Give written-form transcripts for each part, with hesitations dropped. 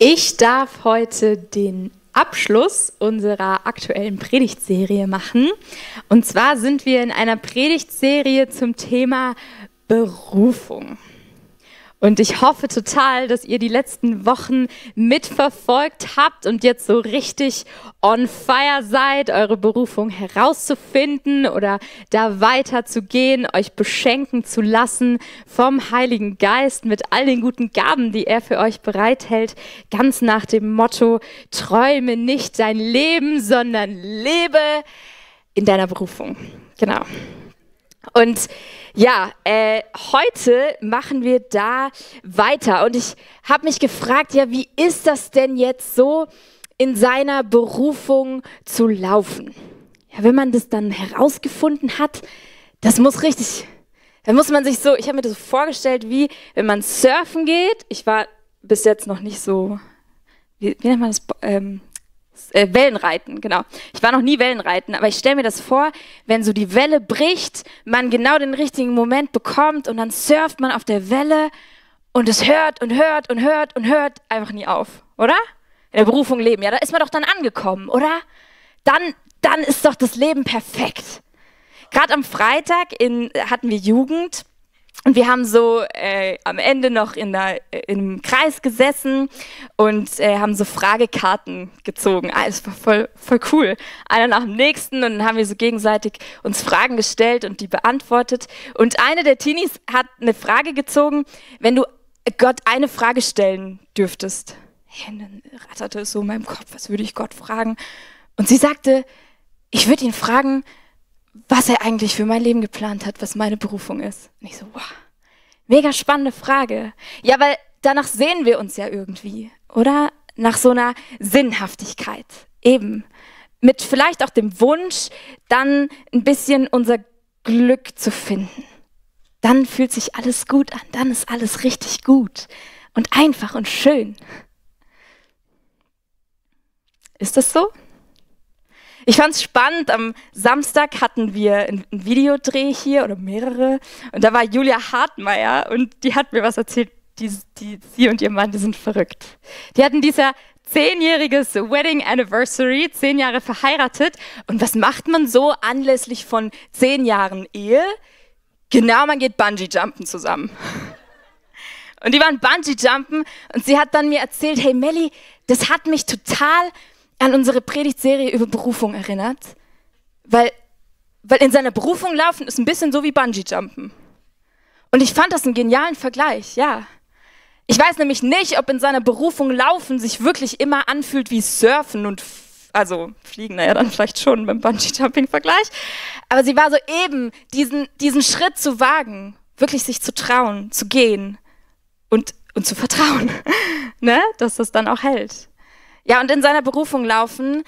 Ich darf heute den Abschluss unserer aktuellen Predigtserie machen. Und zwar sind wir in einer Predigtserie zum Thema Berufung. Und ich hoffe total, dass ihr die letzten Wochen mitverfolgt habt und jetzt so richtig on fire seid, eure Berufung herauszufinden oder da weiterzugehen, euch beschenken zu lassen vom Heiligen Geist mit all den guten Gaben, die er für euch bereithält, ganz nach dem Motto: Träume nicht dein Leben, sondern lebe in deiner Berufung. Genau. Und ja, heute machen wir da weiter und ich habe mich gefragt, ja, wie ist das denn jetzt so, in seiner Berufung zu laufen? Ja, wenn man das dann herausgefunden hat, das muss richtig, da muss man sich so, ich habe mir das so vorgestellt, wie wenn man surfen geht. Ich war bis jetzt noch nicht so, wie nennt man das, Wellenreiten, genau. Ich war noch nie Wellenreiten, aber ich stelle mir das vor, wenn so die Welle bricht, man genau den richtigen Moment bekommt und dann surft man auf der Welle und es hört und hört und hört und hört einfach nie auf, oder? In der Berufung leben, ja, da ist man doch dann angekommen, oder? Dann ist doch das Leben perfekt. Gerade am Freitag hatten wir Jugend. Und wir haben so am Ende noch im Kreis gesessen und haben so Fragekarten gezogen. Es war voll cool. Einer nach dem nächsten, und dann haben wir so gegenseitig uns Fragen gestellt und die beantwortet. Und eine der Teenies hat eine Frage gezogen: Wenn du Gott eine Frage stellen dürftest. Und dann ratterte es so in meinem Kopf, was würde ich Gott fragen? Und sie sagte, ich würde ihn fragen, was er eigentlich für mein Leben geplant hat, was meine Berufung ist. Und ich so, wow, mega spannende Frage. Ja, weil danach sehen wir uns ja irgendwie, oder? Nach so einer Sinnhaftigkeit. Eben. Mit vielleicht auch dem Wunsch, dann ein bisschen unser Glück zu finden. Dann fühlt sich alles gut an, dann ist alles richtig gut und einfach und schön. Ist das so? Ich fand es spannend, am Samstag hatten wir einen Videodreh hier oder mehrere und da war Julia Hartmeier und die hat mir was erzählt, sie und ihr Mann, die sind verrückt. Die hatten dieser 10-jähriges Wedding Anniversary, 10 Jahre verheiratet, und was macht man so anlässlich von 10 Jahren Ehe? Genau, man geht Bungee-Jumpen zusammen. Und die waren Bungee-Jumpen und sie hat dann mir erzählt, hey Melli, das hat mich total an unsere Predigtserie über Berufung erinnert, weil in seiner Berufung laufen ist ein bisschen so wie Bungee-Jumpen. Und ich fand das einen genialen Vergleich, ja. Ich weiß nämlich nicht, ob in seiner Berufung laufen sich wirklich immer anfühlt wie Surfen und also Fliegen, naja, dann vielleicht schon beim Bungee-Jumping-Vergleich. Aber sie war so eben, diesen Schritt zu wagen, wirklich sich zu trauen, zu gehen und zu vertrauen, ne? Dass das dann auch hält. Ja, und in seiner Berufung laufen,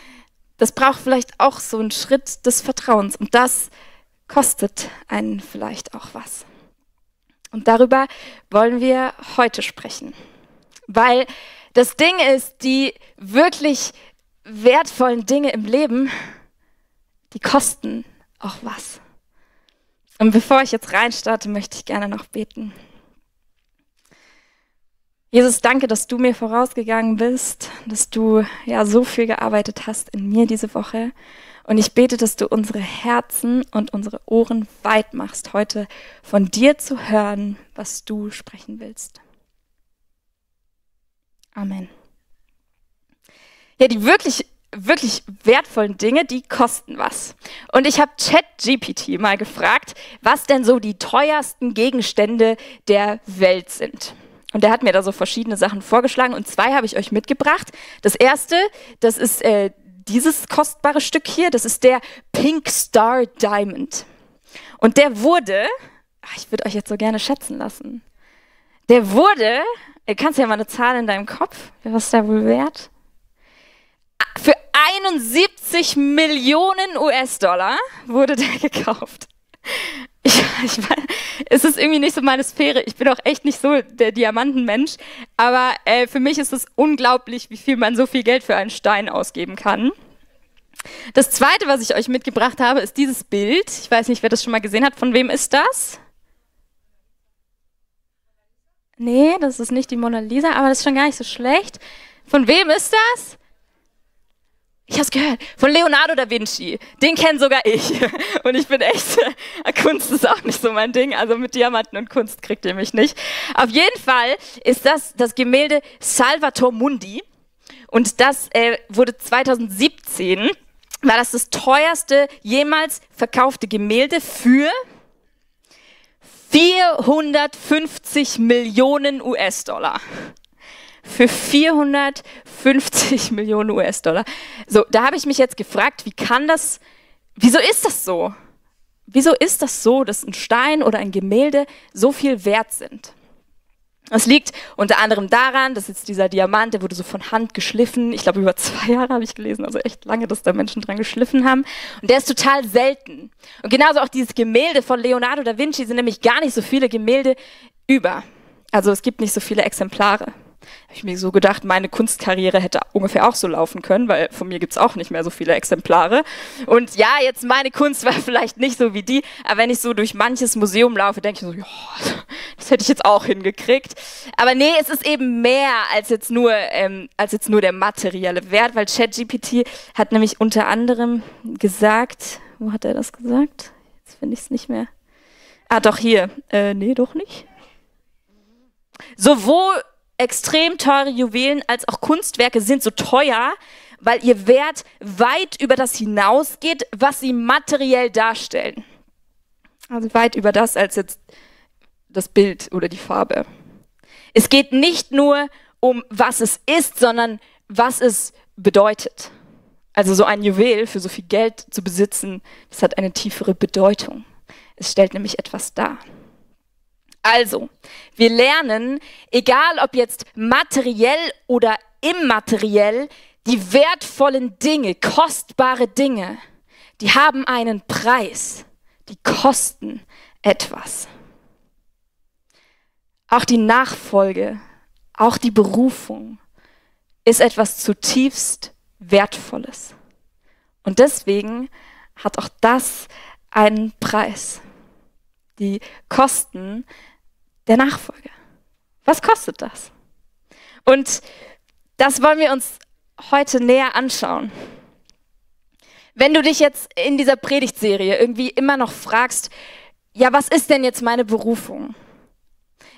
das braucht vielleicht auch so einen Schritt des Vertrauens. Und das kostet einen vielleicht auch was. Und darüber wollen wir heute sprechen. Weil das Ding ist, die wirklich wertvollen Dinge im Leben, die kosten auch was. Und bevor ich jetzt reinstarte, möchte ich gerne noch beten. Jesus, danke, dass du mir vorausgegangen bist, dass du ja so viel gearbeitet hast in mir diese Woche. Und ich bete, dass du unsere Herzen und unsere Ohren weit machst, heute von dir zu hören, was du sprechen willst. Amen. Ja, die wirklich wertvollen Dinge, die kosten was. Und ich habe ChatGPT mal gefragt, was denn so die teuersten Gegenstände der Welt sind. Und der hat mir da so verschiedene Sachen vorgeschlagen und 2 habe ich euch mitgebracht. Das erste, das ist dieses kostbare Stück hier, das ist der Pink Star Diamond. Und der wurde, ich würde euch jetzt so gerne schätzen lassen, der wurde, du kannst ja mal eine Zahl in deinem Kopf, was ist der wohl wert? Für 71 Millionen US-Dollar wurde der gekauft. Es ist irgendwie nicht so meine Sphäre. Ich bin auch echt nicht so der Diamantenmensch. Aber für mich ist es unglaublich, wie viel man so viel Geld für einen Stein ausgeben kann. Das zweite, was ich euch mitgebracht habe, ist dieses Bild. Ich weiß nicht, wer das schon mal gesehen hat. Von wem ist das? Nee, das ist nicht die Mona Lisa, aber das ist schon gar nicht so schlecht. Von wem ist das? Ich habe es gehört. Von Leonardo da Vinci. Den kenne sogar ich. Und ich bin echt, Kunst ist auch nicht so mein Ding. Also mit Diamanten und Kunst kriegt ihr mich nicht. Auf jeden Fall ist das Gemälde Salvator Mundi. Und das wurde 2017, war das teuerste jemals verkaufte Gemälde für 450 Millionen US-Dollar. Für 450 Millionen US-Dollar. So, da habe ich mich jetzt gefragt, wieso ist das so? Wieso ist das so, dass ein Stein oder ein Gemälde so viel wert sind? Es liegt unter anderem daran, dass jetzt dieser Diamant, der wurde so von Hand geschliffen. Ich glaube, über 2 Jahre habe ich gelesen, also echt lange, dass da Menschen dran geschliffen haben. Und der ist total selten. Und genauso auch dieses Gemälde von Leonardo da Vinci sind nämlich gar nicht so viele Gemälde über. Also es gibt nicht so viele Exemplare. Habe ich mir so gedacht, meine Kunstkarriere hätte ungefähr auch so laufen können, weil von mir gibt es auch nicht mehr so viele Exemplare. Und ja, jetzt meine Kunst war vielleicht nicht so wie die, aber wenn ich so durch manches Museum laufe, denke ich so, ja, das hätte ich jetzt auch hingekriegt. Aber nee, es ist eben mehr als jetzt nur der materielle Wert, weil ChatGPT hat nämlich unter anderem gesagt, wo hat er das gesagt? Jetzt finde ich es nicht mehr. Ah, doch hier. Nee, doch nicht. Sowohl extrem teure Juwelen als auch Kunstwerke sind so teuer, weil ihr Wert weit über das hinausgeht, was sie materiell darstellen. Also weit über das als jetzt das Bild oder die Farbe. Es geht nicht nur um, was es ist, sondern was es bedeutet. Also so ein Juwel für so viel Geld zu besitzen, das hat eine tiefere Bedeutung. Es stellt nämlich etwas dar. Also, wir lernen, egal ob jetzt materiell oder immateriell, die wertvollen Dinge, kostbare Dinge, die haben einen Preis, die kosten etwas. Auch die Nachfolge, auch die Berufung ist etwas zutiefst Wertvolles. Und deswegen hat auch das einen Preis. Die Kosten der Nachfolge. Was kostet das? Und das wollen wir uns heute näher anschauen. Wenn du dich jetzt in dieser Predigtserie irgendwie immer noch fragst, ja, was ist denn jetzt meine Berufung?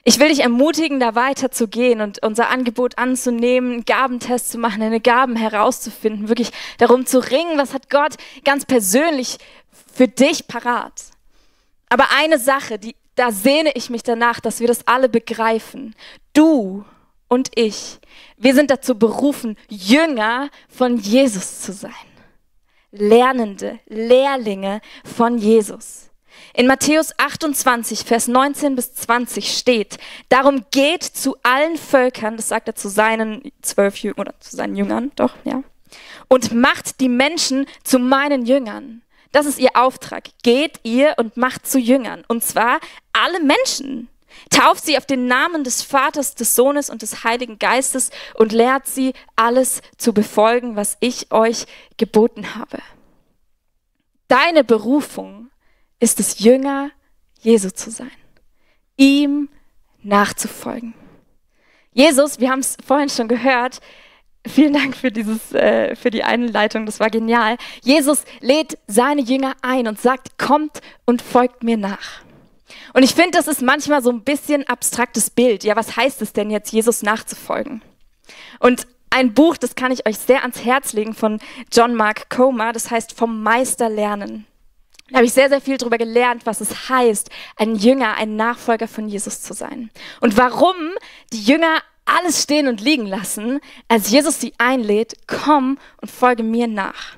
Ich will dich ermutigen, da weiterzugehen und unser Angebot anzunehmen, einen Gabentest zu machen, eine Gaben herauszufinden, wirklich darum zu ringen, was hat Gott ganz persönlich für dich parat. Aber eine Sache, da sehne ich mich danach, dass wir das alle begreifen. Du und ich, wir sind dazu berufen, Jünger von Jesus zu sein. Lernende, Lehrlinge von Jesus. In Matthäus 28, Vers 19 bis 20 steht, darum geht zu allen Völkern, das sagt er zu seinen 12 Jüngern, oder zu seinen Jüngern, doch, ja, und macht die Menschen zu meinen Jüngern. Das ist ihr Auftrag. Geht ihr und macht zu Jüngern. Und zwar alle Menschen. Tauft sie auf den Namen des Vaters, des Sohnes und des Heiligen Geistes und lehrt sie, alles zu befolgen, was ich euch geboten habe. Deine Berufung ist es, Jünger Jesu zu sein. Ihm nachzufolgen. Jesus, wir haben es vorhin schon gehört, vielen Dank für die Einleitung, das war genial. Jesus lädt seine Jünger ein und sagt, kommt und folgt mir nach. Und ich finde, das ist manchmal so ein bisschen abstraktes Bild. Ja, was heißt es denn jetzt, Jesus nachzufolgen? Und ein Buch, das kann ich euch sehr ans Herz legen, von John Mark Comer, das heißt Vom Meister lernen. Da habe ich sehr, sehr viel darüber gelernt, was es heißt, ein Jünger, ein Nachfolger von Jesus zu sein. Und warum die Jünger alles stehen und liegen lassen, als Jesus sie einlädt, komm und folge mir nach.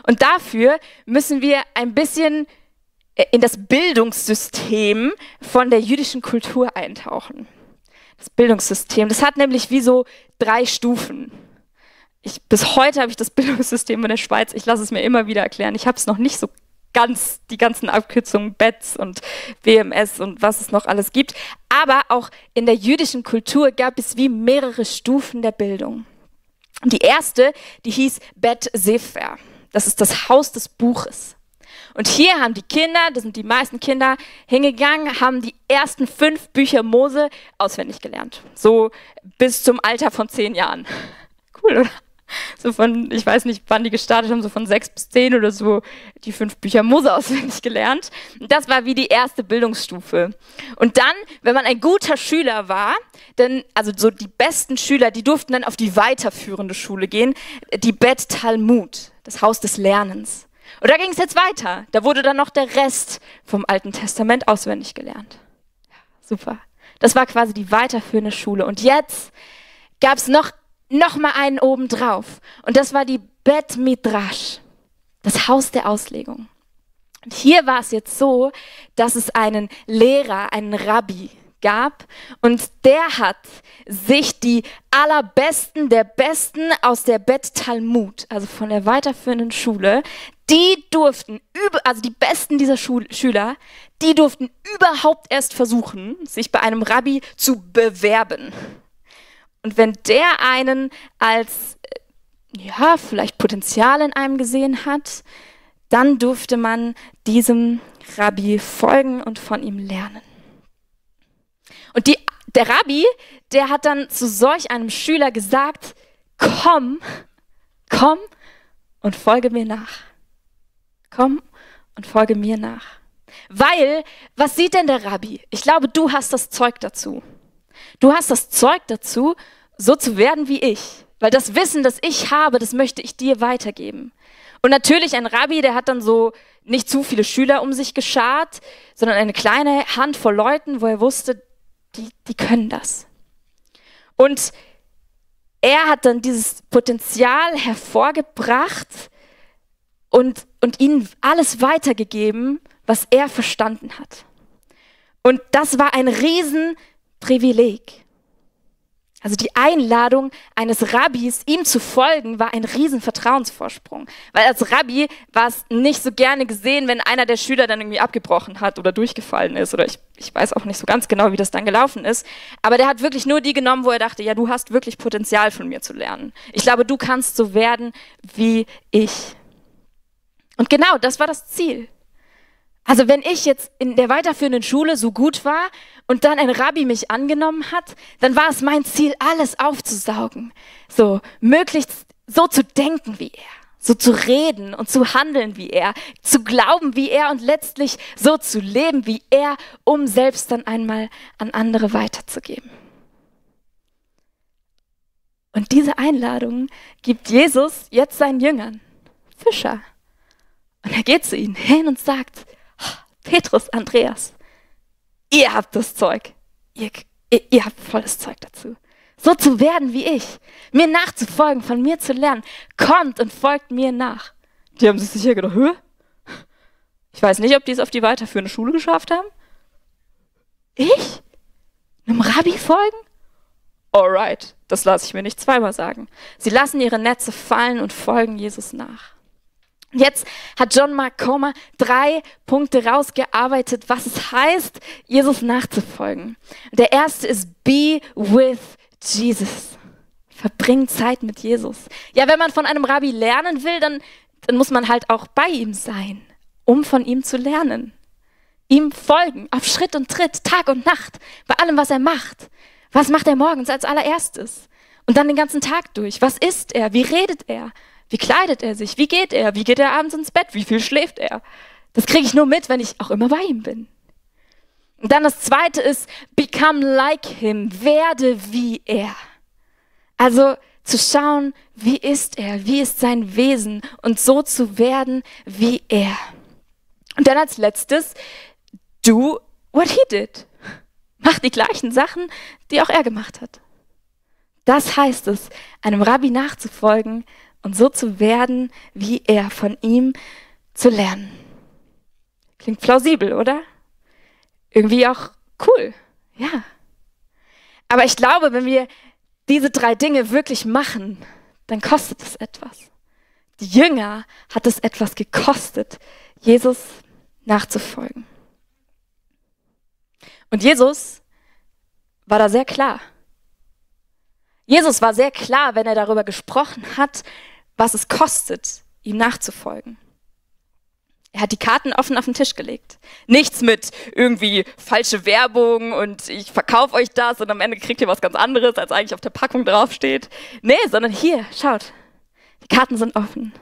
Und dafür müssen wir ein bisschen in das Bildungssystem von der jüdischen Kultur eintauchen. Das Bildungssystem, das hat nämlich wie so 3 Stufen. Bis heute habe ich das Bildungssystem in der Schweiz, ich lasse es mir immer wieder erklären, ich habe es noch nicht so ganz, die ganzen Abkürzungen, BETS und WMS und was es noch alles gibt. Aber auch in der jüdischen Kultur gab es wie mehrere Stufen der Bildung. Und die erste, die hieß Bet Sefer. Das ist das Haus des Buches. Und hier haben die Kinder, das sind die meisten Kinder, hingegangen, haben die ersten 5 Bücher Mose auswendig gelernt. So bis zum Alter von 10 Jahren. cool, oder? So von, ich weiß nicht, wann die gestartet haben, so von 6 bis 10 oder so, die 5 Bücher Mose auswendig gelernt. Das war wie die erste Bildungsstufe. Und dann, wenn man ein guter Schüler war, dann, also so die besten Schüler, die durften dann auf die weiterführende Schule gehen, die Bet Talmud, das Haus des Lernens. Und da ging es jetzt weiter. Da wurde dann noch der Rest vom Alten Testament auswendig gelernt. Ja, super. Das war quasi die weiterführende Schule. Und jetzt gab es noch mal einen obendrauf. Und das war die Bet Midrash, das Haus der Auslegung. Und hier war es jetzt so, dass es einen Lehrer, einen Rabbi gab und der hat sich die allerbesten der Besten aus der Bet Talmud, also von der weiterführenden Schule, die durften, also die Besten dieser Schüler, die durften überhaupt erst versuchen, sich bei einem Rabbi zu bewerben. Und wenn der einen als, ja, vielleicht Potenzial in einem gesehen hat, dann durfte man diesem Rabbi folgen und von ihm lernen. Und der Rabbi, der hat dann zu solch einem Schüler gesagt, komm und folge mir nach. Komm und folge mir nach. Weil, was sieht denn der Rabbi? Ich glaube, du hast das Zeug dazu. Du hast das Zeug dazu, so zu werden wie ich. Weil das Wissen, das ich habe, das möchte ich dir weitergeben. Und natürlich ein Rabbi, der hat dann so nicht zu viele Schüler um sich geschart, sondern eine kleine Handvoll Leuten, wo er wusste, die können das. Und er hat dann dieses Potenzial hervorgebracht und ihnen alles weitergegeben, was er verstanden hat. Und das war ein Riesenprivileg. Also die Einladung eines Rabbis, ihm zu folgen, war ein Riesenvertrauensvorsprung. Weil als Rabbi war es nicht so gerne gesehen, wenn einer der Schüler dann irgendwie abgebrochen hat oder durchgefallen ist. Oder ich weiß auch nicht so ganz genau, wie das dann gelaufen ist. Aber der hat wirklich nur die genommen, wo er dachte, ja, du hast wirklich Potenzial von mir zu lernen. Ich glaube, du kannst so werden wie ich. Und genau, das war das Ziel. Also wenn ich jetzt in der weiterführenden Schule so gut war und dann ein Rabbi mich angenommen hat, dann war es mein Ziel, alles aufzusaugen. So möglichst so zu denken wie er, so zu reden und zu handeln wie er, zu glauben wie er und letztlich so zu leben wie er, um selbst dann einmal an andere weiterzugeben. Und diese Einladung gibt Jesus jetzt seinen Jüngern, Fischer. Und er geht zu ihnen hin und sagt, Petrus, Andreas, ihr habt das Zeug. Ihr habt volles Zeug dazu. So zu werden wie ich, mir nachzufolgen, von mir zu lernen. Kommt und folgt mir nach. Die haben sich sicher gedacht, hä? Ich weiß nicht, ob die es auf die weiterführende Schule geschafft haben. Ich? Einem Rabbi folgen? Alright, das lasse ich mir nicht zweimal sagen. Sie lassen ihre Netze fallen und folgen Jesus nach. Jetzt hat John Mark Comer 3 Punkte rausgearbeitet, was es heißt, Jesus nachzufolgen. Der erste ist be with Jesus. Verbring Zeit mit Jesus. Ja, wenn man von einem Rabbi lernen will, dann muss man halt auch bei ihm sein, um von ihm zu lernen. Ihm folgen, auf Schritt und Tritt, Tag und Nacht, bei allem, was er macht. Was macht er morgens als allererstes? Und dann den ganzen Tag durch. Was isst er? Wie redet er? Wie kleidet er sich? Wie geht er? Wie geht er abends ins Bett? Wie viel schläft er? Das kriege ich nur mit, wenn ich auch immer bei ihm bin. Und dann das zweite ist, become like him, werde wie er. Also zu schauen, wie ist er? Wie ist sein Wesen? Und so zu werden wie er. Und dann als letztes, do what he did. Mach die gleichen Sachen, die auch er gemacht hat. Das heißt es, einem Rabbi nachzufolgen, und so zu werden, wie er, von ihm zu lernen. Klingt plausibel, oder? Irgendwie auch cool, ja. Aber ich glaube, wenn wir diese 3 Dinge wirklich machen, dann kostet es etwas. Die Jünger hat es etwas gekostet, Jesus nachzufolgen. Und Jesus war da sehr klar. Jesus war sehr klar, wenn er darüber gesprochen hat, was es kostet, ihm nachzufolgen. Er hat die Karten offen auf den Tisch gelegt. Nichts mit irgendwie falsche Werbung und ich verkaufe euch das und am Ende kriegt ihr was ganz anderes, als eigentlich auf der Packung draufsteht. Nee, sondern hier, schaut, die Karten sind offen.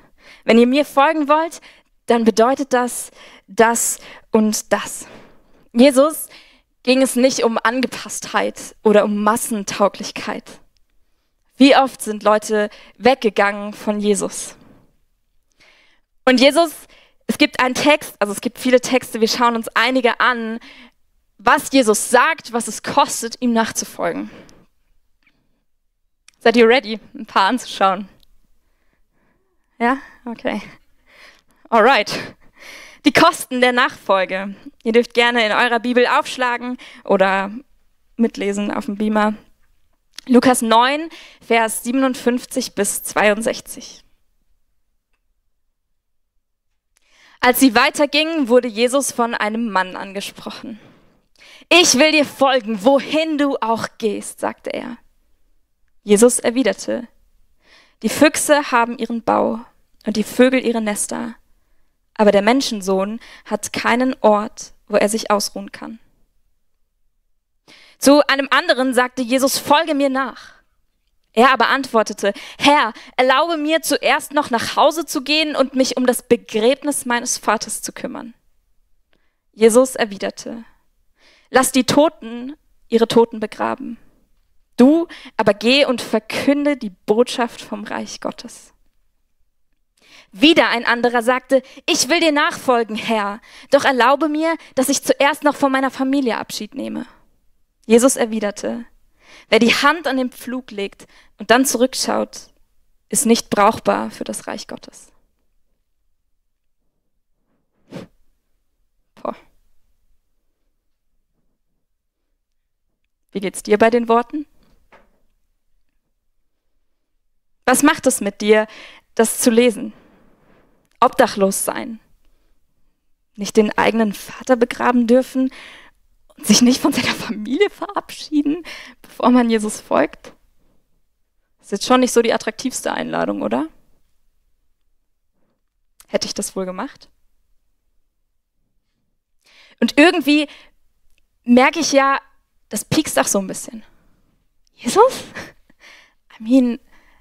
Wenn ihr mir folgen wollt, dann bedeutet das das und das. Jesus ging es nicht um Angepasstheit oder um Massentauglichkeit. Wie oft sind Leute weggegangen von Jesus? Und Jesus, es gibt einen Text, also es gibt viele Texte, wir schauen uns einige an, was Jesus sagt, was es kostet, ihm nachzufolgen. Seid ihr ready, ein paar anzuschauen? Ja? Okay. Alright. Die Kosten der Nachfolge. Ihr dürft gerne in eurer Bibel aufschlagen oder mitlesen auf dem Beamer. Lukas 9, Vers 57 bis 62. Als sie weitergingen, wurde Jesus von einem Mann angesprochen. Ich will dir folgen, wohin du auch gehst, sagte er. Jesus erwiderte, die Füchse haben ihren Bau und die Vögel ihre Nester, aber der Menschensohn hat keinen Ort, wo er sich ausruhen kann. Zu einem anderen sagte Jesus, folge mir nach. Er aber antwortete, Herr, erlaube mir zuerst noch nach Hause zu gehen und mich um das Begräbnis meines Vaters zu kümmern. Jesus erwiderte, lass die Toten ihre Toten begraben. Du aber geh und verkünde die Botschaft vom Reich Gottes. Wieder ein anderer sagte, ich will dir nachfolgen, Herr, doch erlaube mir, dass ich zuerst noch von meiner Familie Abschied nehme. Jesus erwiderte, wer die Hand an den Pflug legt und dann zurückschaut, ist nicht brauchbar für das Reich Gottes. Boah. Wie geht's dir bei den Worten? Was macht es mit dir, das zu lesen? Obdachlos sein, nicht den eigenen Vater begraben dürfen und sich nicht von seiner Familie verabschieden, bevor man Jesus folgt? Das ist jetzt schon nicht so die attraktivste Einladung, oder? Hätte ich das wohl gemacht? Und irgendwie merke ich ja, das piekst auch so ein bisschen. Jesus?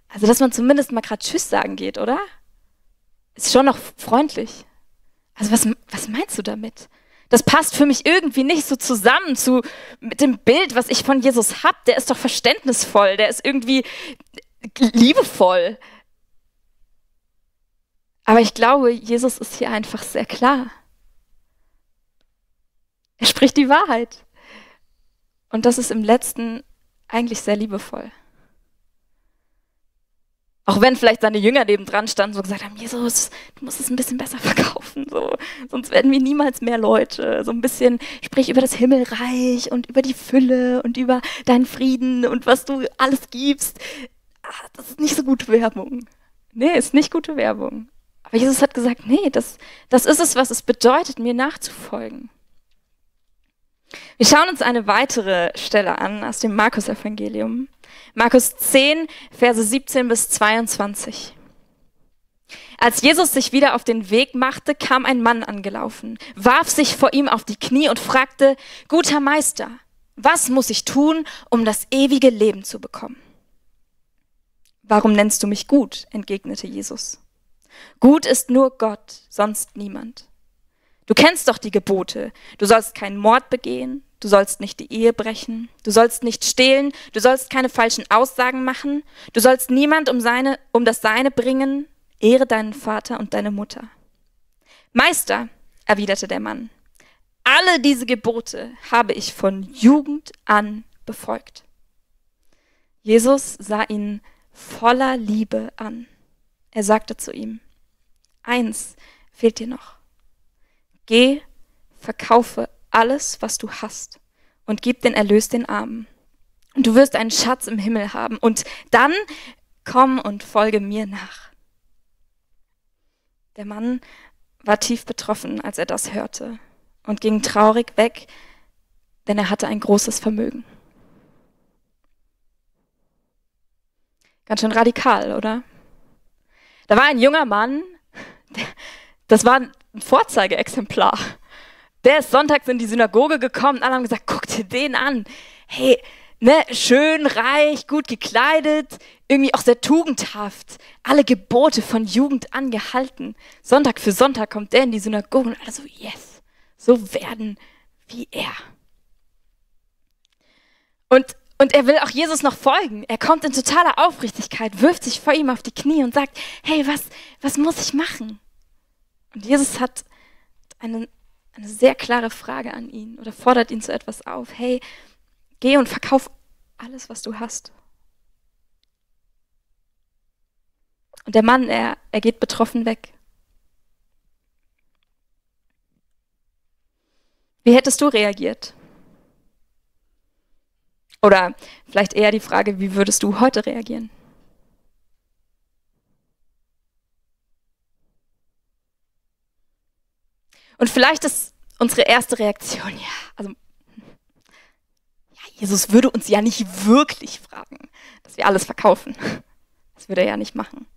Also dass man zumindest mal gerade Tschüss sagen geht, oder? Ist schon noch freundlich. Also was meinst du damit? Das passt für mich irgendwie nicht so zusammen mit dem Bild, was ich von Jesus habe. Der ist doch verständnisvoll, der ist irgendwie liebevoll. Aber ich glaube, Jesus ist hier einfach sehr klar. Er spricht die Wahrheit. Und das ist im Letzten eigentlich sehr liebevoll. Auch wenn vielleicht seine Jünger nebendran standen und gesagt haben, Jesus, du musst es ein bisschen besser verkaufen, so. Sonst werden wir niemals mehr Leute. So ein bisschen, sprich über das Himmelreich und über die Fülle und über deinen Frieden und was du alles gibst. Das ist nicht so gute Werbung. Nee, ist nicht gute Werbung. Aber Jesus hat gesagt, nee, das ist es, was es bedeutet, mir nachzufolgen. Wir schauen uns eine weitere Stelle an aus dem Markus-Evangelium. Markus 10, Verse 17 bis 22. Als Jesus sich wieder auf den Weg machte, kam ein Mann angelaufen, warf sich vor ihm auf die Knie und fragte, guter Meister, was muss ich tun, um das ewige Leben zu bekommen? Warum nennst du mich gut? Entgegnete Jesus. Gut ist nur Gott, sonst niemand. Du kennst doch die Gebote. Du sollst keinen Mord begehen, du sollst nicht die Ehe brechen, du sollst nicht stehlen, du sollst keine falschen Aussagen machen, du sollst niemand um das Seine bringen, ehre deinen Vater und deine Mutter. Meister, erwiderte der Mann, alle diese Gebote habe ich von Jugend an befolgt. Jesus sah ihn voller Liebe an. Er sagte zu ihm, eins fehlt dir noch. Geh, verkaufe alles, was du hast und gib den Erlös den Armen. Und du wirst einen Schatz im Himmel haben. Und dann komm und folge mir nach. Der Mann war tief betroffen, als er das hörte und ging traurig weg, denn er hatte ein großes Vermögen. Ganz schön radikal, oder? Da war ein junger Mann, das war ein Vorzeigeexemplar. Der ist sonntags in die Synagoge gekommen, alle haben gesagt, guck dir den an. Hey, ne, schön, reich, gut gekleidet, irgendwie auch sehr tugendhaft. Alle Gebote von Jugend an gehalten. Sonntag für Sonntag kommt der in die Synagoge und alle so, yes, so werden wie er. Und er will auch Jesus noch folgen. Er kommt in totaler Aufrichtigkeit, wirft sich vor ihm auf die Knie und sagt, hey, was muss ich machen? Und Jesus hat eine sehr klare Frage an ihn oder fordert ihn zu etwas auf. Hey, geh und verkauf alles, was du hast. Und der Mann, er geht betroffen weg. Wie hättest du reagiert? Oder vielleicht eher die Frage, wie würdest du heute reagieren? Und vielleicht ist unsere erste Reaktion, Jesus würde uns ja nicht wirklich fragen, dass wir alles verkaufen. Das würde er ja nicht machen.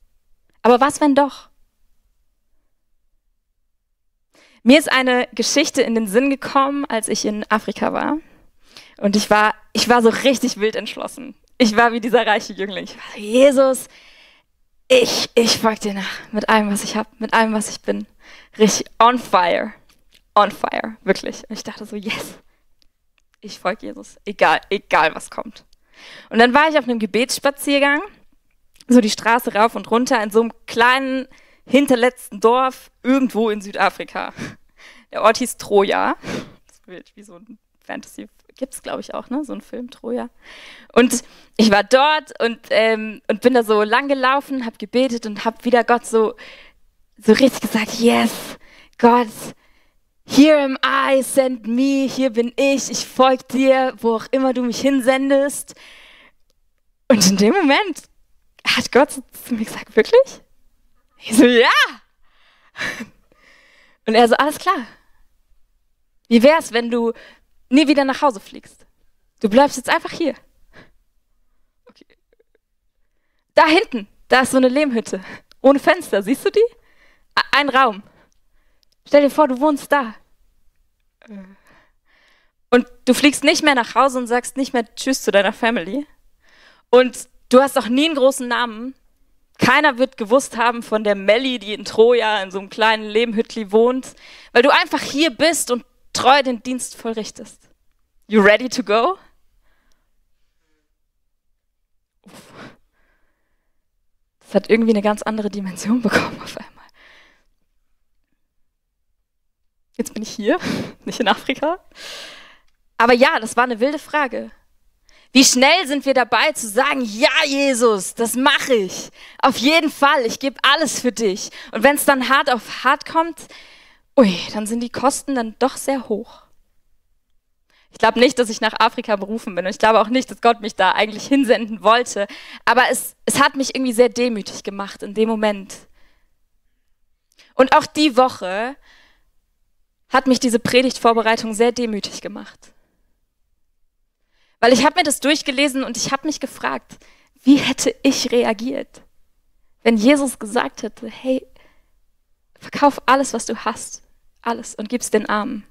Aber was, wenn doch? Mir ist eine Geschichte in den Sinn gekommen, als ich in Afrika war. Und ich war so richtig wild entschlossen. Ich war wie dieser reiche Jüngling. Ich war so, Jesus, ich folge dir nach. Mit allem, was ich habe, mit allem, was ich bin. Richtig on fire. On fire, wirklich. Und ich dachte so, yes, ich folge Jesus. Egal was kommt. Und dann war ich auf einem Gebetsspaziergang, so die Straße rauf und runter in so einem kleinen, hinterletzten Dorf irgendwo in Südafrika. Der Ort hieß Troja. Das ist wie so ein Fantasy, gibt es glaube ich auch, ne? So ein Film, Troja. Und ich war dort und bin da so lang gelaufen, habe gebetet und habe wieder Gott so richtig gesagt, yes, Gott, here am I, send me, hier bin ich folge dir, wo auch immer du mich hinsendest. Und in dem Moment hat Gott zu mir gesagt, wirklich? Ich so, ja. Und er so, alles klar. Wie wär's, wenn du nie wieder nach Hause fliegst? Du bleibst jetzt einfach hier. Okay. Da hinten, da ist so eine Lehmhütte, ohne Fenster, siehst du die? Ein Raum. Stell dir vor, du wohnst da. Und du fliegst nicht mehr nach Hause und sagst nicht mehr Tschüss zu deiner Family. Und du hast auch nie einen großen Namen. Keiner wird gewusst haben von der Melli, die in Troja in so einem kleinen Lehmhüttli wohnt, weil du einfach hier bist und treu den Dienst vollrichtest. You ready to go? Das hat irgendwie eine ganz andere Dimension bekommen auf einmal. Jetzt bin ich hier, nicht in Afrika. Aber ja, das war eine wilde Frage. Wie schnell sind wir dabei zu sagen, ja Jesus, das mache ich. Auf jeden Fall, ich gebe alles für dich. Und wenn es dann hart auf hart kommt, dann sind die Kosten dann doch sehr hoch. Ich glaube nicht, dass ich nach Afrika berufen bin und ich glaube auch nicht, dass Gott mich da eigentlich hinsenden wollte. Aber es hat mich irgendwie sehr demütig gemacht in dem Moment. Und auch die Woche hat mich diese Predigtvorbereitung sehr demütig gemacht. Weil ich habe mir das durchgelesen und ich habe mich gefragt, wie hätte ich reagiert, wenn Jesus gesagt hätte, hey, verkauf alles, was du hast, alles und gib's den Armen.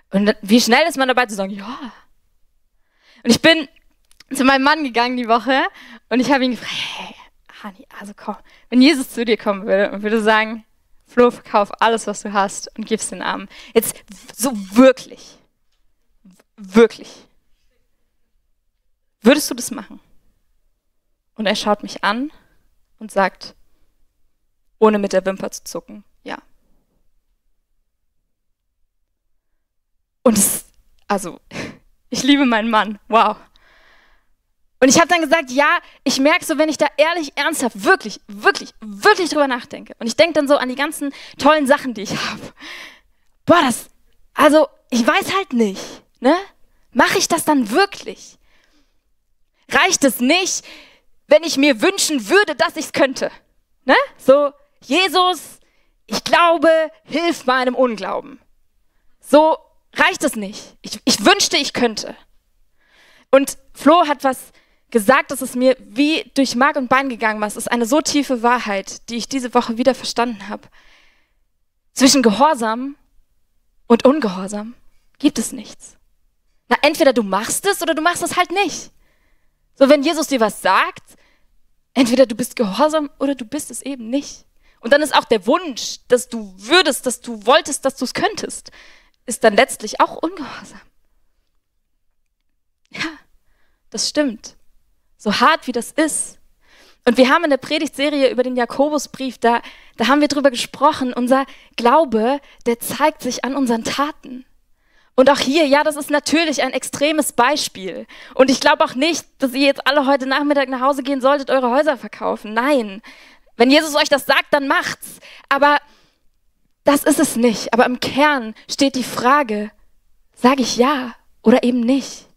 Und wie schnell ist man dabei zu sagen, ja. Und ich bin zu meinem Mann gegangen die Woche und ich habe ihn gefragt, hey, Hani, also komm, wenn Jesus zu dir kommen würde und würde sagen, Flo, verkauf alles, was du hast und gib's den Armen. Jetzt so wirklich. Würdest du das machen? Und er schaut mich an und sagt, ohne mit der Wimper zu zucken, ja. Und ich liebe meinen Mann, wow. Und ich habe dann gesagt, ja, ich merke so, wenn ich da ehrlich, ernsthaft, wirklich drüber nachdenke. Und ich denke dann so an die ganzen tollen Sachen, die ich habe. Ich weiß halt nicht, ne? Mache ich das dann wirklich? Reicht es nicht, wenn ich mir wünschen würde, dass ich es könnte? Ne? So, Jesus, ich glaube, hilf meinem Unglauben. So reicht es nicht. Ich wünschte, ich könnte. Und Flo hat was gesagt, dass es mir wie durch Mark und Bein gegangen ist. Es ist eine so tiefe Wahrheit, die ich diese Woche wieder verstanden habe. Zwischen Gehorsam und Ungehorsam gibt es nichts. Na, entweder du machst es oder du machst es halt nicht. So, wenn Jesus dir was sagt, entweder du bist gehorsam oder du bist es eben nicht. Und dann ist auch der Wunsch, dass du würdest, dass du wolltest, dass du es könntest, ist dann letztlich auch ungehorsam. Ja, das stimmt. So hart wie das ist. Und wir haben in der Predigtserie über den Jakobusbrief, da haben wir drüber gesprochen, unser Glaube, der zeigt sich an unseren Taten. Und auch hier, ja, das ist natürlich ein extremes Beispiel. Und ich glaube auch nicht, dass ihr jetzt alle heute Nachmittag nach Hause gehen solltet, eure Häuser verkaufen. Nein, wenn Jesus euch das sagt, dann macht's. Aber das ist es nicht. Aber im Kern steht die Frage, sage ich ja oder eben nicht?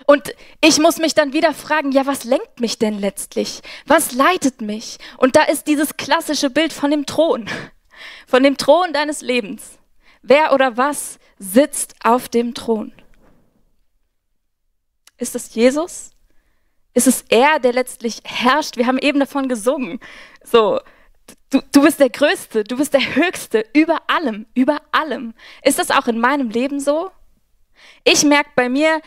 Und ich muss mich dann wieder fragen, ja, was lenkt mich denn letztlich? Was leitet mich? Und da ist dieses klassische Bild von dem Thron deines Lebens. Wer oder was sitzt auf dem Thron? Ist es Jesus? Ist es er, der letztlich herrscht? Wir haben eben davon gesungen. So, du bist der Größte, du bist der Höchste, über allem, über allem. Ist das auch in meinem Leben so? Ich merke, bei mir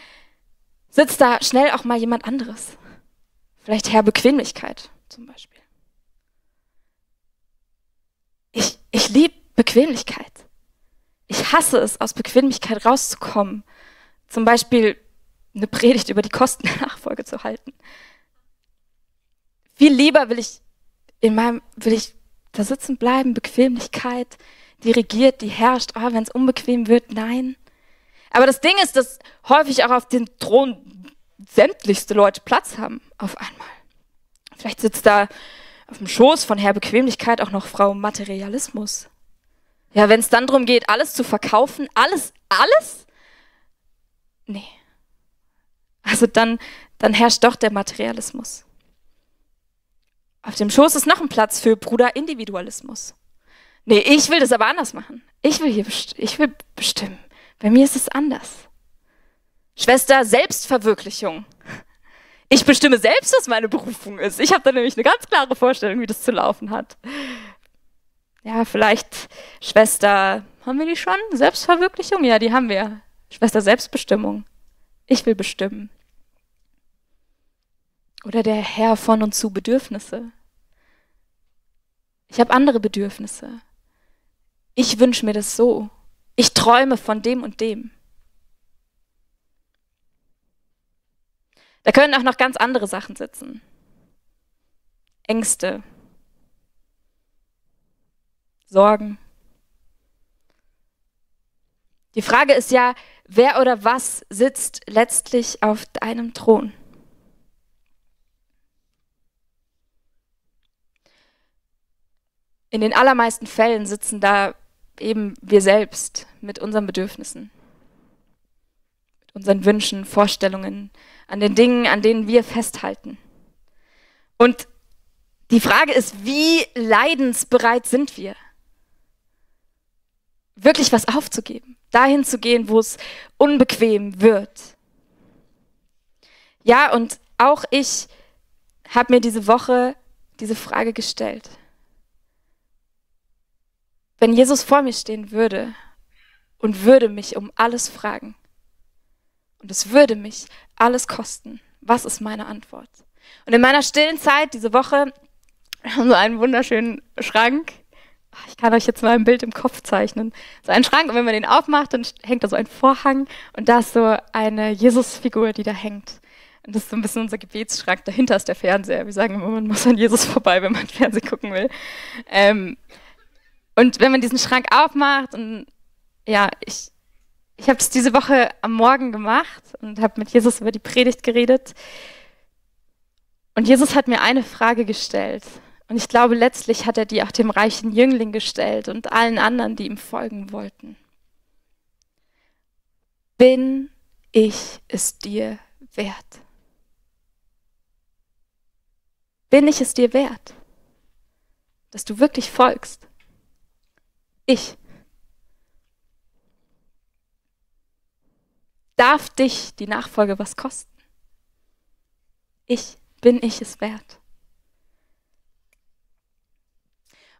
sitzt da schnell auch mal jemand anderes. Vielleicht Herr Bequemlichkeit zum Beispiel. Ich liebe Bequemlichkeit. Ich hasse es, aus Bequemlichkeit rauszukommen. Zum Beispiel eine Predigt über die Kosten der Nachfolge zu halten. Viel lieber will ich da sitzen bleiben, Bequemlichkeit, die regiert, die herrscht. Oh, wenn es unbequem wird, nein. Aber das Ding ist, dass häufig auch auf dem Thron sämtlichste Leute Platz haben auf einmal. Vielleicht sitzt da auf dem Schoß von Herr Bequemlichkeit auch noch Frau Materialismus. Ja, wenn es dann darum geht, alles zu verkaufen, alles? Nee. Also dann herrscht doch der Materialismus. Auf dem Schoß ist noch ein Platz für Bruder Individualismus. Nee, ich will das aber anders machen. Ich will bestimmen. Bei mir ist es anders. Schwester Selbstverwirklichung. Ich bestimme selbst, was meine Berufung ist. Ich habe da nämlich eine ganz klare Vorstellung, wie das zu laufen hat. Ja, vielleicht Schwester, haben wir die schon? Selbstverwirklichung? Ja, die haben wir. Schwester Selbstbestimmung. Ich will bestimmen. Oder der Herr von und zu Bedürfnisse. Ich habe andere Bedürfnisse. Ich wünsche mir das so. Ich träume von dem und dem. Da können auch noch ganz andere Sachen sitzen. Ängste, Sorgen. Die Frage ist ja, wer oder was sitzt letztlich auf deinem Thron? In den allermeisten Fällen sitzen da eben wir selbst mit unseren Bedürfnissen, mit unseren Wünschen, Vorstellungen, an den Dingen, an denen wir festhalten. Und die Frage ist, wie leidensbereit sind wir? Wirklich was aufzugeben, dahin zu gehen, wo es unbequem wird. Ja, und auch ich habe mir diese Woche diese Frage gestellt. Wenn Jesus vor mir stehen würde und würde mich um alles fragen und es würde mich alles kosten, was ist meine Antwort? Und in meiner stillen Zeit diese Woche haben wir so einen wunderschönen Schrank. Ich kann euch jetzt mal ein Bild im Kopf zeichnen. So ein Schrank, und wenn man den aufmacht, dann hängt da so ein Vorhang und da ist so eine Jesusfigur, die da hängt. Und das ist so ein bisschen unser Gebetsschrank. Dahinter ist der Fernseher. Wir sagen immer, man muss an Jesus vorbei, wenn man Fernsehen gucken will. Und wenn man diesen Schrank aufmacht, und ja, ich habe das diese Woche am Morgen gemacht und habe mit Jesus über die Predigt geredet. Und Jesus hat mir eine Frage gestellt. Und ich glaube, letztlich hat er die auch dem reichen Jüngling gestellt und allen anderen, die ihm folgen wollten. Bin ich es dir wert? Bin ich es dir wert, dass du wirklich folgst? Ich. Darf dich die Nachfolge was kosten? Bin ich es wert?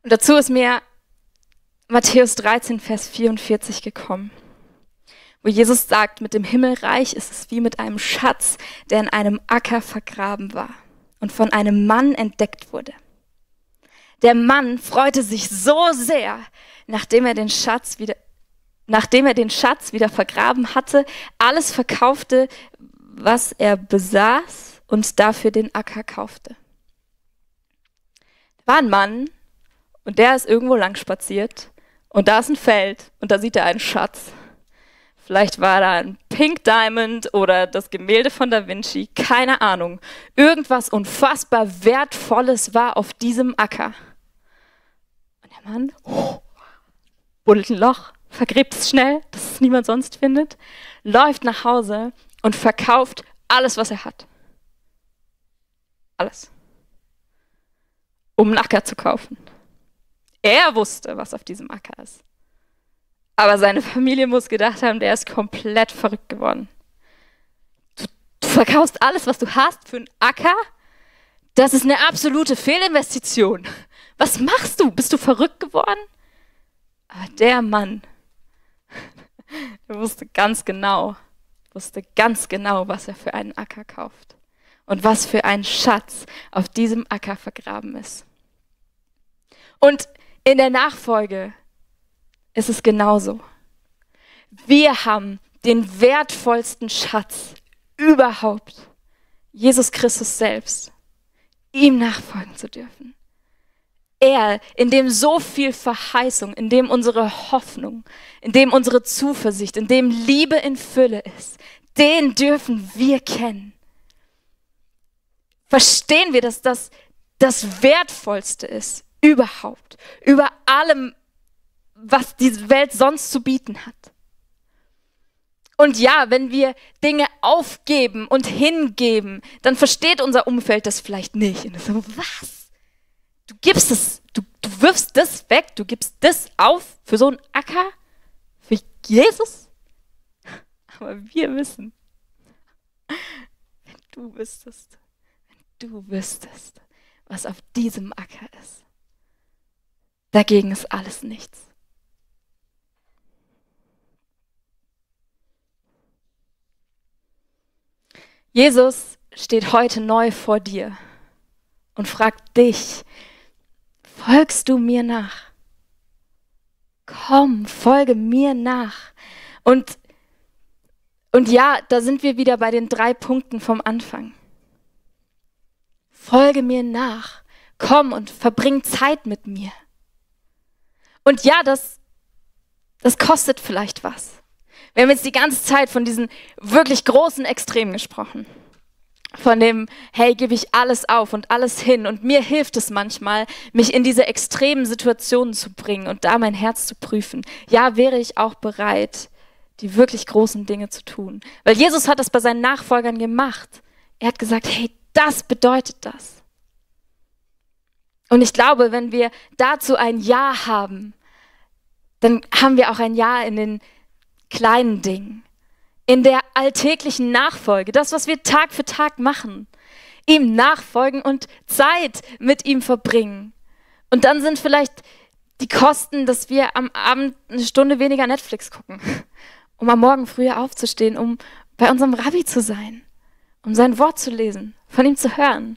Und dazu ist mir Matthäus 13, Vers 44 gekommen, wo Jesus sagt, mit dem Himmelreich ist es wie mit einem Schatz, der in einem Acker vergraben war und von einem Mann entdeckt wurde. Der Mann freute sich so sehr, nachdem er den Schatz wieder vergraben hatte, alles verkaufte, was er besaß und dafür den Acker kaufte. Da war ein Mann und der ist irgendwo lang spaziert und da ist ein Feld und da sieht er einen Schatz. Vielleicht war da ein Pink Diamond oder das Gemälde von Da Vinci, keine Ahnung. Irgendwas unfassbar Wertvolles war auf diesem Acker. Und der Mann buddelt ein Loch, vergräbt es schnell, dass es niemand sonst findet, läuft nach Hause und verkauft alles, was er hat. Alles. Um einen Acker zu kaufen. Er wusste, was auf diesem Acker ist. Aber seine Familie muss gedacht haben, der ist komplett verrückt geworden. Du verkaufst alles, was du hast, für einen Acker? Das ist eine absolute Fehlinvestition. Was machst du? Bist du verrückt geworden? Aber der Mann, der wusste ganz genau, was er für einen Acker kauft und was für ein Schatz auf diesem Acker vergraben ist. Und in der Nachfolge ist es genauso. Wir haben den wertvollsten Schatz überhaupt, Jesus Christus selbst, ihm nachfolgen zu dürfen. Er, in dem so viel Verheißung, in dem unsere Hoffnung, in dem unsere Zuversicht, in dem Liebe in Fülle ist, den dürfen wir kennen. Verstehen wir, dass das das Wertvollste ist überhaupt, über allem, was diese Welt sonst zu bieten hat. Und ja, wenn wir Dinge aufgeben und hingeben, dann versteht unser Umfeld das vielleicht nicht. Und so, was? Du gibst es, du wirfst das weg, du gibst das auf für so einen Acker, für Jesus? Aber wir wissen, wenn du wüsstest, was auf diesem Acker ist, dagegen ist alles nichts. Jesus steht heute neu vor dir und fragt dich, folgst du mir nach? Komm, folge mir nach. Und ja, da sind wir wieder bei den 3 Punkten vom Anfang. Folge mir nach. Komm und verbring Zeit mit mir. Und ja, das kostet vielleicht was. Wir haben jetzt die ganze Zeit von diesen wirklich großen Extremen gesprochen. Von dem, hey, gebe ich alles auf und alles hin. Und mir hilft es manchmal, mich in diese extremen Situationen zu bringen und da mein Herz zu prüfen. Ja, wäre ich auch bereit, die wirklich großen Dinge zu tun. Weil Jesus hat das bei seinen Nachfolgern gemacht. Er hat gesagt, hey, das bedeutet das. Und ich glaube, wenn wir dazu ein Ja haben, dann haben wir auch ein Ja in den kleinen Dingen, in der alltäglichen Nachfolge, das, was wir Tag für Tag machen, ihm nachfolgen und Zeit mit ihm verbringen. Und dann sind vielleicht die Kosten, dass wir am Abend eine Stunde weniger Netflix gucken, um am Morgen früher aufzustehen, um bei unserem Rabbi zu sein, um sein Wort zu lesen, von ihm zu hören.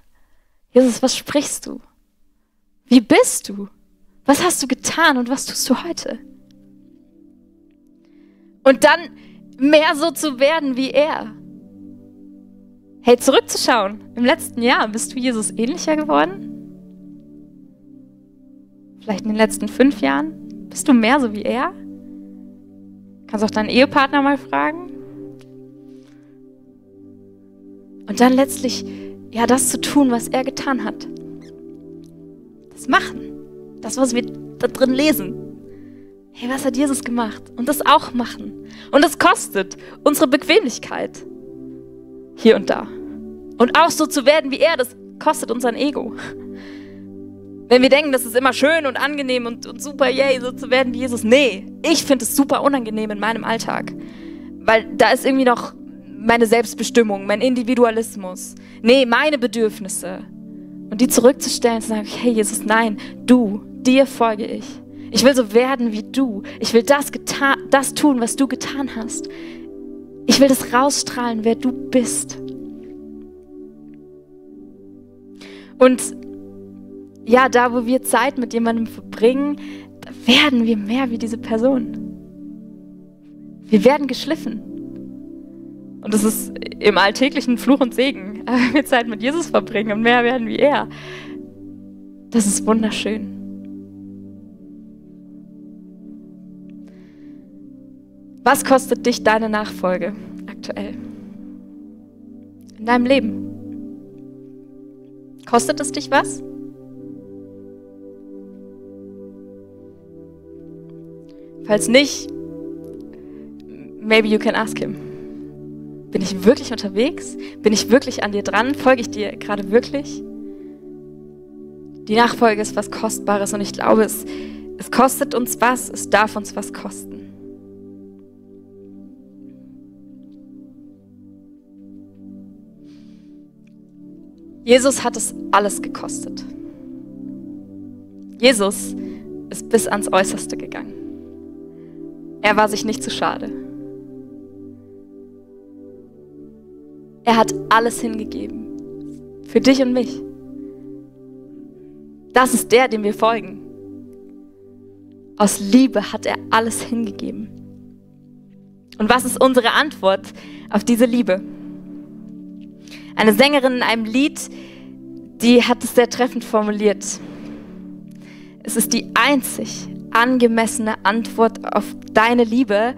Jesus, was sprichst du? Wie bist du? Was hast du getan und was tust du heute? Und dann mehr so zu werden wie er. Hey, zurückzuschauen. Im letzten Jahr bist du Jesus ähnlicher geworden? Vielleicht in den letzten 5 Jahren? Bist du mehr so wie er? Kannst auch deinen Ehepartner mal fragen. Und dann letztlich, ja, das zu tun, was er getan hat. Das machen. Das, was wir da drin lesen. Hey, was hat Jesus gemacht? Und das auch machen. Und das kostet unsere Bequemlichkeit. Hier und da. Und auch so zu werden wie er, das kostet unser Ego. Wenn wir denken, das ist immer schön und angenehm und super, yay, so zu werden wie Jesus. Nee, ich finde es super unangenehm in meinem Alltag. Weil da ist irgendwie noch meine Selbstbestimmung, mein Individualismus. Nee, meine Bedürfnisse. Und die zurückzustellen und zu sagen, hey Jesus, nein, dir folge ich. Ich will so werden wie du. Ich will das tun, was du getan hast. Ich will das rausstrahlen, wer du bist. Und ja, da wo wir Zeit mit jemandem verbringen, da werden wir mehr wie diese Person. Wir werden geschliffen. Und das ist im alltäglichen Fluch und Segen. Aber wenn wir Zeit mit Jesus verbringen und mehr werden wie er, das ist wunderschön. Was kostet dich deine Nachfolge aktuell? In deinem Leben? Kostet es dich was? Falls nicht, maybe you can ask him. Bin ich wirklich unterwegs? Bin ich wirklich an dir dran? Folge ich dir gerade wirklich? Die Nachfolge ist was Kostbares und ich glaube, es kostet uns was, es darf uns was kosten. Jesus hat es alles gekostet. Jesus ist bis ans Äußerste gegangen. Er war sich nicht zu schade. Er hat alles hingegeben. Für dich und mich. Das ist der, dem wir folgen. Aus Liebe hat er alles hingegeben. Und was ist unsere Antwort auf diese Liebe? Eine Sängerin in einem Lied, die hat es sehr treffend formuliert. Es ist die einzig angemessene Antwort auf deine Liebe,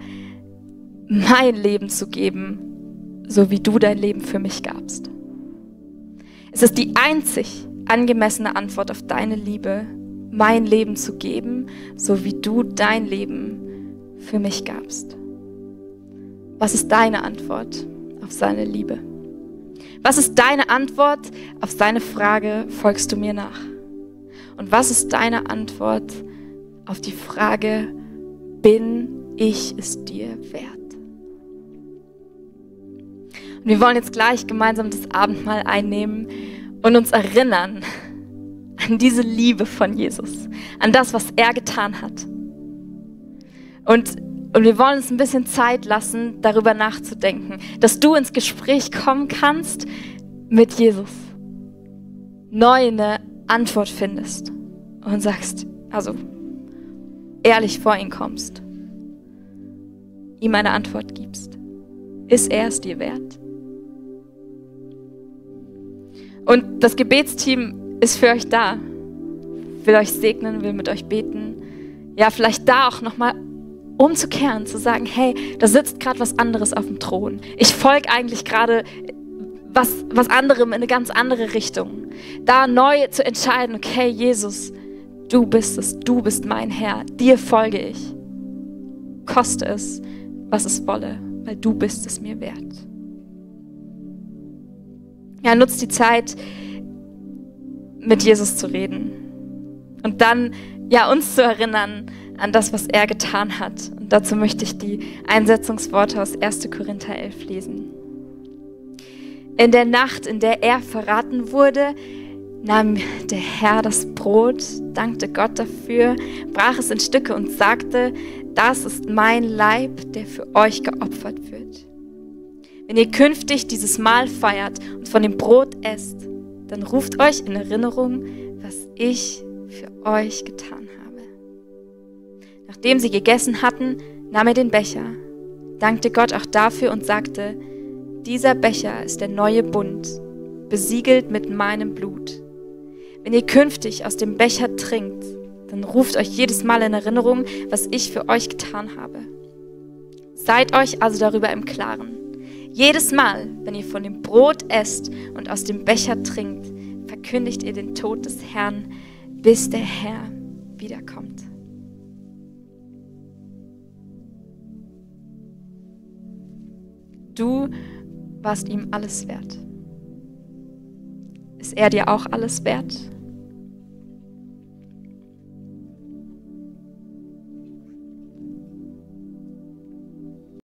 mein Leben zu geben, so wie du dein Leben für mich gabst. Es ist die einzig angemessene Antwort auf deine Liebe, mein Leben zu geben, so wie du dein Leben für mich gabst. Was ist deine Antwort auf seine Liebe? Was ist deine Antwort auf seine Frage, folgst du mir nach? Und was ist deine Antwort auf die Frage, bin ich es dir wert? Und wir wollen jetzt gleich gemeinsam das Abendmahl einnehmen und uns erinnern an diese Liebe von Jesus, an das, was er getan hat. Und wir wollen uns ein bisschen Zeit lassen, darüber nachzudenken, dass du ins Gespräch kommen kannst mit Jesus, neu eine Antwort findest und sagst, also ehrlich vor ihn kommst, ihm eine Antwort gibst. Ist er es dir wert? Und das Gebetsteam ist für euch da, will euch segnen, will mit euch beten. Ja, vielleicht da auch nochmal umzukehren, zu sagen, hey, da sitzt gerade was anderes auf dem Thron. Ich folge eigentlich gerade was anderem in eine ganz andere Richtung. Da neu zu entscheiden, okay, Jesus, du bist es, du bist mein Herr, dir folge ich. Koste es, was es wolle, weil du bist es mir wert. Ja, nutzt die Zeit, mit Jesus zu reden und dann ja uns zu erinnern an das, was er getan hat. Und dazu möchte ich die Einsetzungsworte aus 1. Korinther 11 lesen. In der Nacht, in der er verraten wurde, nahm der Herr das Brot, dankte Gott dafür, brach es in Stücke und sagte, das ist mein Leib, der für euch geopfert wird. Wenn ihr künftig dieses Mahl feiert und von dem Brot esst, dann ruft euch in Erinnerung, was ich für euch getan habe. Nachdem sie gegessen hatten, nahm er den Becher, dankte Gott auch dafür und sagte, dieser Becher ist der neue Bund, besiegelt mit meinem Blut. Wenn ihr künftig aus dem Becher trinkt, dann ruft euch jedes Mal in Erinnerung, was ich für euch getan habe. Seid euch also darüber im Klaren. Jedes Mal, wenn ihr von dem Brot esst und aus dem Becher trinkt, verkündigt ihr den Tod des Herrn, bis der Herr wiederkommt. Du warst ihm alles wert. Ist er dir auch alles wert?